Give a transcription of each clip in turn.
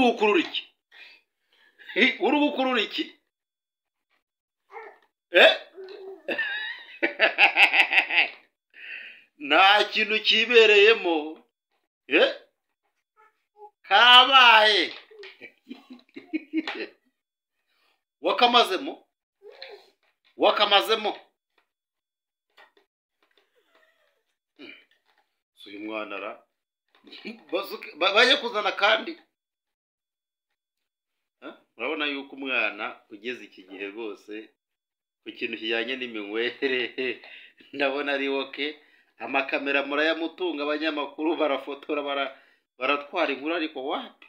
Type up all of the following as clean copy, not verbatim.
Gukurura iki? Uri gukurura iki? Nta kintu kibereyemo. Kabaye. Wakamazemo? Wakamazemo? Uyu mwana ra baje kuzana kandi. Urabona yuko umwana ugeze iki gihe rwose ku kintu kijyanye n'iminywere ndabona ari oke. Amakamera murayamutunga, abanyamakuru barafotora, baratwara inkuru, ariko wapi,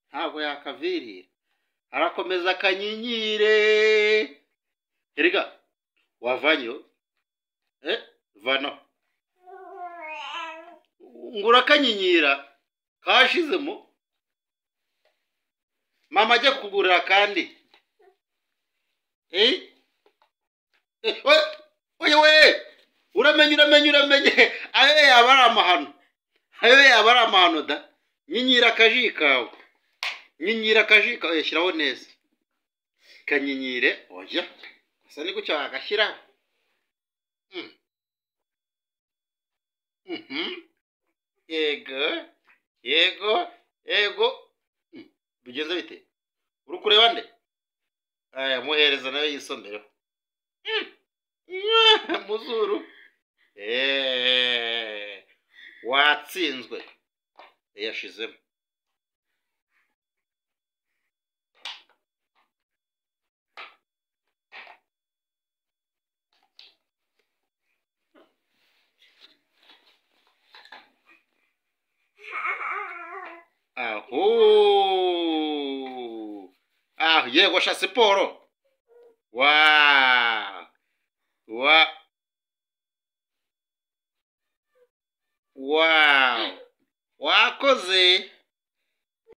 ntabwo yakavirira, arakomeza akanyinyire. Erega wavanyo vano ngura akanyinyira kashizemo. Mama ajya kugurira kandi. Oye we, uramenye uramenye uramenye. Ayo yaba ari amahano, ayo yaba ari amahano da. Nyinyira akaji kawe, nyinyira akaji kawe, shyiraho neza kanyinyire. Oya gusa ni gutya wagashyiraho. Yego yego yego. Bigenze bite? Uri kureba nde? Aya muhereza nawe yisomereho. Muzuru watsinzwe, yashizemo. Aho ah, yego sha siporo. Wa wa wow, wakoze.